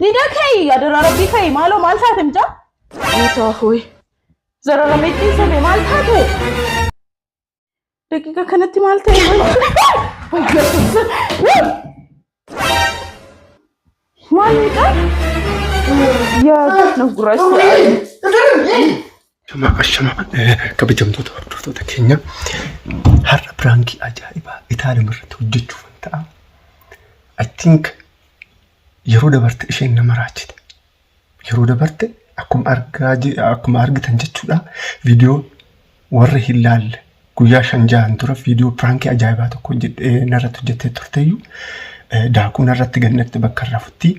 Dida ka'i adaraa rabbii ka'i maaloo maal taate mucaa? Guutaa hooyi. Zararamee ciisame maal taate? Daqiiqa kanatti maal ta'e? Maal mucaa? Yaa na gurraacha. Ashama ashama kabajamtoota hordoftoota keenya har'a piraankii ajaa'ibaa Itaalima irratti hojjechuuf ta'a. I think yeroo dabarte isheen nama raachite. Yeroo dabarte akkuma argaa akkuma argitan jechuudha viidiyoo warri hin laalle guyyaa shan jahan dura viidiyoo piraankii ajaa'ibaa tokko hojjedhee narratti hojjettee turteyyuu daakuu narratti gannatti bakka irraa futti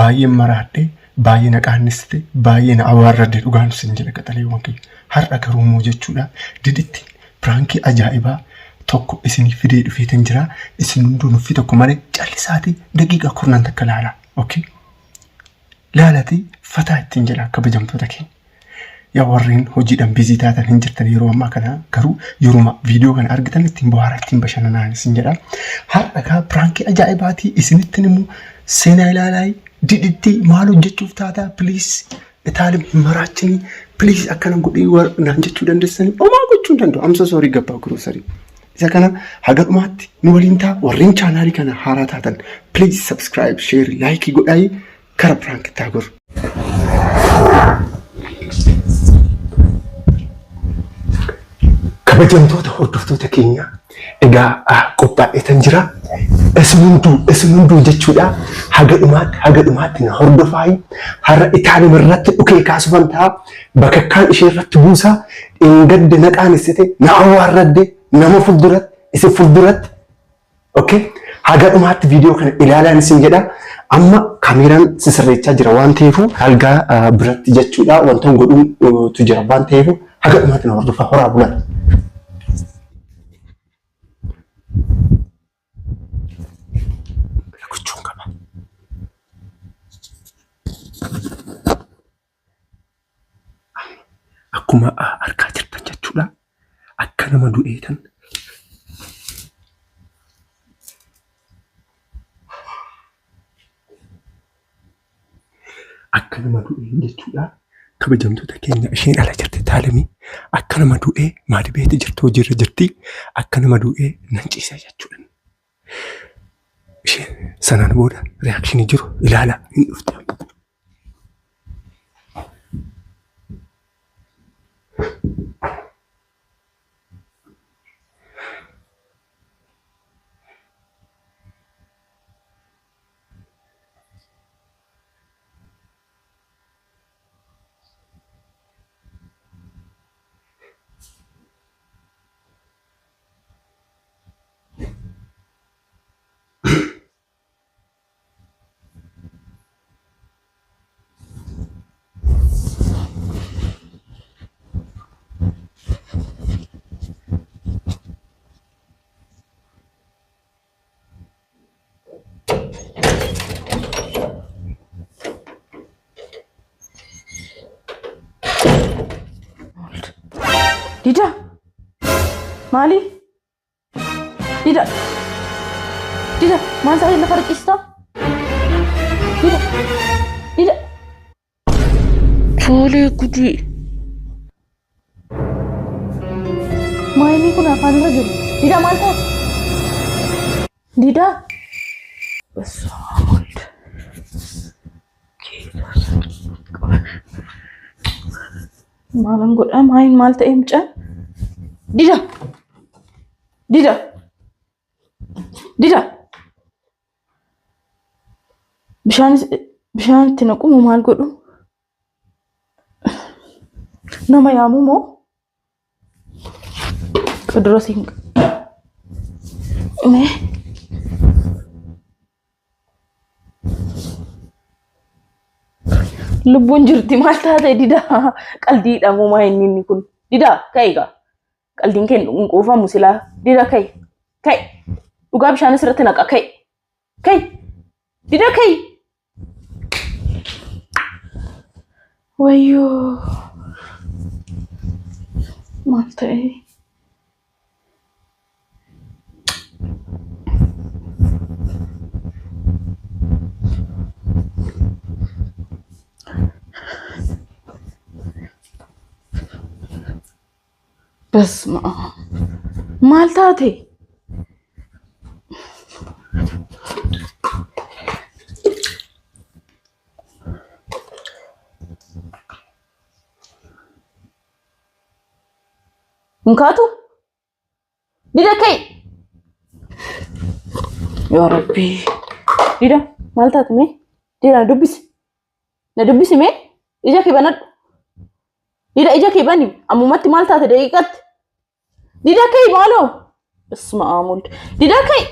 baay'een maraadhe baay'ee na qaannessite baay'ee na awaarradde dhugaan sin jedha qaxaleewwan kiyya har'a garuu immoo jechuudha diditti piraankii ajaa'ibaa tokko isinii fidee dhufeetan jira isin hunduu nuffii tokko malee callisaatii daqiiqaa kurnan takka laalaa okay Laalati fataa ittiin jedha kabajamtoota keenya. Yaa warreen hojiidhaan bizii taatan hin jirtan yeroo ammaa kana garuu yeruma viidiyoo kana argitan ittiin bohaaraa ittiin bashannanaa isin jedha. Har'a kaa piraankii ajaa'ibaatii isinitti immoo seenaa ilaalaa didhitti maal hojjechuuf taataa piliis itaalim hin maraachinii piliis akkana godhii naan jechuu dandeessanii homaa gochuu hin danda'u. Amsa soorii gabbaa giroosarii. Isa kana haga dhumaatti nu waliin ta'a warreen chaanaalii kana haaraa taatan please subscribe share like godhaayii kara piraankitti haa goru. Kabajamtoota hordoftoota keenya egaa qophaa'eetan jira. Isin hunduu isin hunduu jechuudha haga dhumaatti haga dhumaatti na hordofaayi har'a itaalima irratti dhukee kaasufan ta'a bakakkaan ishee irratti buusaa dheengadde na qaanessite na awwaarradde nama fuulduratti isin fuulduratti okay haga dhumaatti viidiyoo kana ilaalaan isin jedha amma kaameeraan sisirreechaa jira waan ta'eef algaa biratti jechuudha wanta godhuutu jira waan ta'eef haga dhumaatti na hordofaa horaa bulaa. Gochuun qaba. Akkuma argaa jirtan jechuudha. Akka nama du'eetan akka nama du'ee jechuudha. Kabajamtoota keenya isheen ala jirti taalamii akka nama du'ee maali beeti jirti hojiirra jirti akka nama du'ee nan ciisa jechuudha. Isheen sanaan booda reaakshinii jiru ilaala hin dhufte. Dida! Maali? Dida! Dida! Maal ta'e lafa riqista? Dida! Dida! Tole gudii. Maayilii kun afaan irra jiru. Dida maal taate? Dida. በስመ አብ ወልድ Maalan godhaa maayin maal ta'e mucaan? Dida! Dida! Dida! Bishaan bishaan itti naqu moo maal godhu? Nama yaamuu moo? Qudura siin mee lubbuun jirti maal taate dida qaldiidha moo maa inni inni kun dida ka'i gaa qaldiin kee hin quufamu silaa dida ka'i ka'i dhugaa bishaan asirratti naqa ka'i ka'i dida ka'i wayyoo maal ta'e Basma maal taate? Hin kaatu? Dida ka'i! Yaa Rabbi. Dida maal taate mee? Dida na dubbisi. Na dubbisi mee? Ija kee banadhu. Dida ija kee bani. Ammumatti maal taate daqiiqatti? Dida ka'i maaloo? Isma aamuld. Dida ka'i!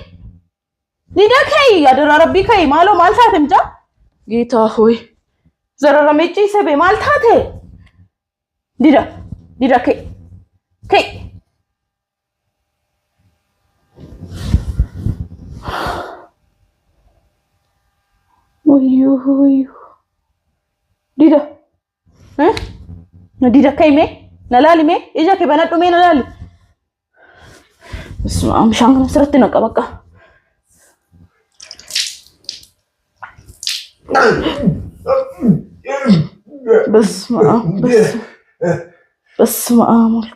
Dida ka'i! Adaraa Rabbii ka'i maaloo maal taate mucaa? Geetaa hooyi. Zararamee ciise bee maal taate? Dida. Dida ka'i. Ka'i. Wayyoo wayyoo. Dida. Eh? Na dida ka'i mee. Na laali mee. Ija kee banadhu mee na laali. Bismillah bishaan kana sirriitti naqa bakka. Bismillah. Bismillah.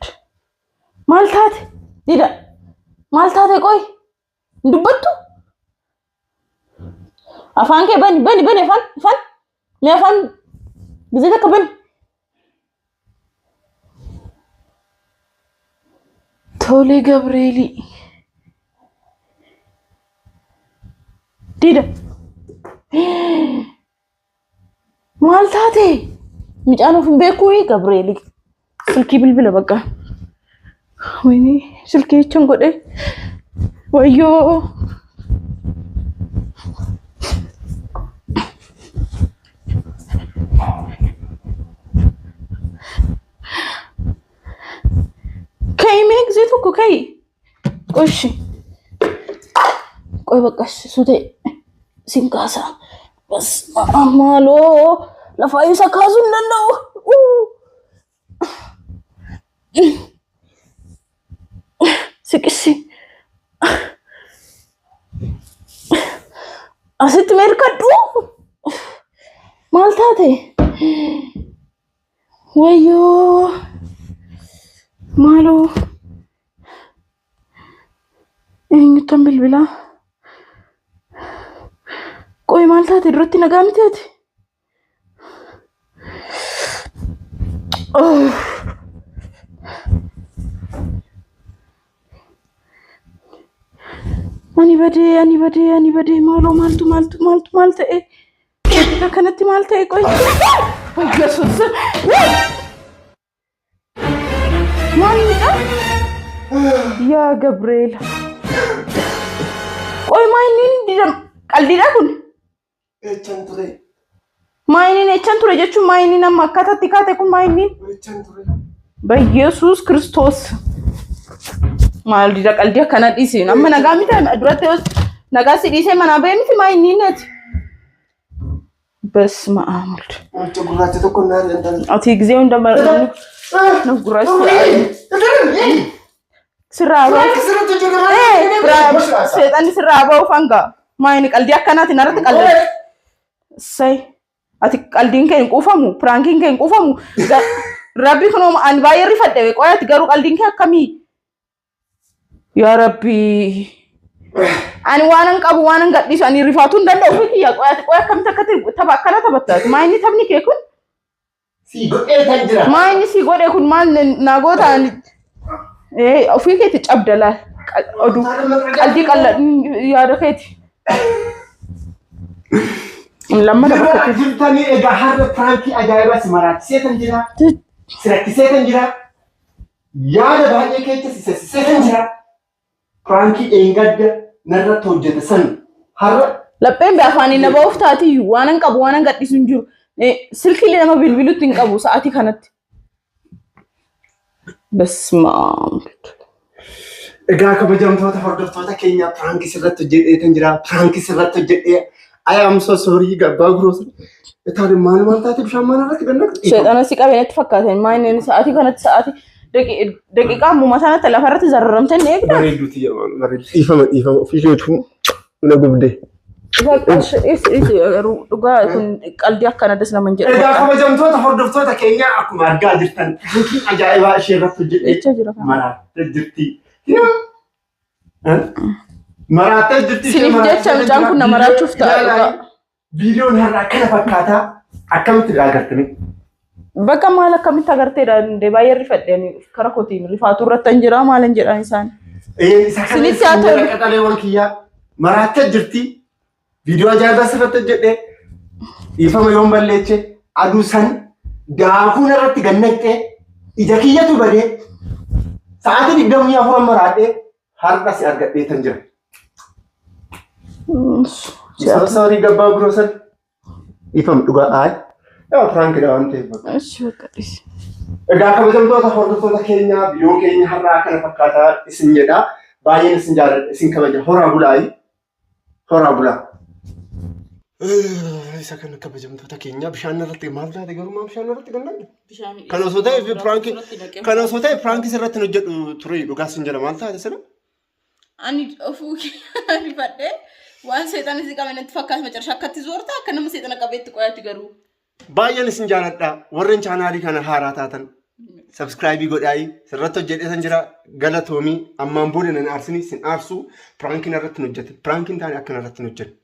Maal taate? Dida. Maal taate qoy? Hin dubbattu? Afaan kee bani bani bani afaan afaan. Mee afaan gizee takka bani. Tolee Gabreelii. Dida. Maal taate? Mucaan of hin beekuu Gabreelii. Silkii bilbila bakka. Wayini silkii jechuun godhe. Wayyoo. Ka'i mee gisee tokko ka'i. Qoshi. Qoy bakka sutee sin kaasa. Bas maaloo lafaa isa kaasuu hin danda'u. Siqisi. Asitti mee hirkadhu. Maal taate? Wayyoo. Maaloo. Eenyuttan bilbilaa? Qoy maal taate duratti nagaa miti ati? Oh. Ani badee, ani badee, ani badee maaloo maaltu maaltu maaltu maal ta'e? Daqiiqa kanatti maal ta'e qoy? Yesuus! Maal mucaa? Yaa Gabreela. Qoy maa inni didam qaldiidha kun? Echan ture. Maa inni echan ture jechuun maa inni nama akkaataatti kaate kun maa inni? Echan ture. Bayyesuus Kiristoos. Maal dida qaldii akkana dhiisi. Amma nagaa miti duratti nagaa si dhiisee manaa bahee miti maa inni ati? Basma aamuld. Namicha gurraacha tokko naa danda'an. Ati gisee hunda nuuf gurraacha sirraa bahu. Seexanni sirraa bahuuf hanga maa inni qaldii akkanaati narratti qalda. Say ati qaldiin kee hin quufamu piraankiin kee hin quufamu. Rabbi kunoo ani baay'ee rifadhe qoy ati garuu qaldiin kee akkamii? Yaa Rabbi. Ani waanan qabu waanan gadhiisu ani rifaatuu hin danda'u ofii kiyya qoy ati qoy akkamitti akkatti tapha akkana taphatta maa inni taphni kee kun? Si godhee kan jira. Maa inni si godhe kun maal naa goota ani ofii keeti cabda laal oduu qaldii qalla yaada keeti. Lammata bakka Nama jirtanii egaa har'a piraankii ajaa'ibaa si maraachisee kan jira. Si rakkisee kan jira. Yaada baay'ee keessa si sessisee kan jira. Piraankii dheengadda narratti hojjete san har'a Lapheen bee afaaniin na ba'uuf taatiyyuu waanan qabu waanan gadhiisu hin jiru. Silkiilee nama bilbilutti hin qabu sa'aatii kanatti. Basma aab. Egaa kabajamtoota hordoftoota keenya piraankii sirratti hojjedhee kan jira. Piraankii sirratti hojjedhee I am so sorry gabbaa guroos. Itaan maal maal taate bishaan maal irratti gannaqxe? Seexana si qabee natti fakkaate. Maayineen sa'aatii kanatti sa'aatii daqiiqaa ammuma sanatti lafarratti zarraramtee ni eegda. Bareedduuti jedhama bareeddu. Dhiifama dhiifama ofii keetuu na gubde. Garuu dhugaa kun qaldii akkana das nama hin jedhu. Egaa kabajamtoota hordoftoota keenyaa akkuma argaa jirtan prankiin ajaa'ibaa ishee irratti hojjedhee Jecha jira kana. maraattee jirti. Maraattee jirti. Siniif jecha mucaan kun na maraachuuf ta'a dhugaa. Viidiyoon har'aa kana fakkaataa akkamitti agartanii? Bakka maal akkamitti agarteedha indee baay'ee rifadhe ani kara kootiin rifaatuu irratti hin jira maal hin jedhan isaan. Isa kana Sinitti haa tolu. Qaxaleewwan kiyyaa maraattee jirti. Viidiyoo ajaa'ibaa sirratti hojjedhee dhiifama yoon balleeche aduu san daakuun irratti gannaqxee ija kiyyatu badee sa'aatii 24 maraadhee har'a si argadhee tan jira. Soorii gabbaa biroo san dhiifama dhugaa ayi. Yaa prank-idha waan ta'eef. Ishi bakka dhiisi. Egaa kabajamtoota hordoftoota keenyaa viidiyoon keenya har'aa kana fakkaataa isin jedha. Baay'een isin jaalladha isin kabaja. Horaa bulaayi. Horaa bulaa. Isa kana kabajamtoota keenyaa bishaan irratti maal taate garuu maal bishaan irratti gannadhu? Kan osoo ta'e prank-ii kan osoo ta'e prank-ii sirratti hin hojjedhu ture dhugaa sin jedha maal taate sila? Ani ofuu rifadhee waan seexana si qabe natti fakkaata macarashaa akkatti zoorta akka nama seexana qabeetti qoyaatti garuu. Baay'een isin jaaladha. Warreen channel-ii kana haaraa taatan subscribe godhaayi sirratti hojjedhee san jira galatoomii ammaan booda nan aarsinii sin aarsuu prank-iin irratti hin hojjetin prank-iin taane akkana irratti hin hojjetin.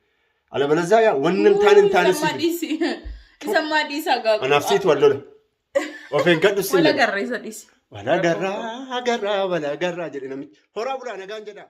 Alabalazaa yaa wanni hin taane hin taane Isammaa si dhiisi. Isammaa dhiisaa gaaqu. anaaf siitu wal lola. Of eeggadhu sin Wala jedha. garra isa dhiisi. Wala garraa garraa wala garraa jedhe namichi. Horaa bulaa nagaan jedhaa.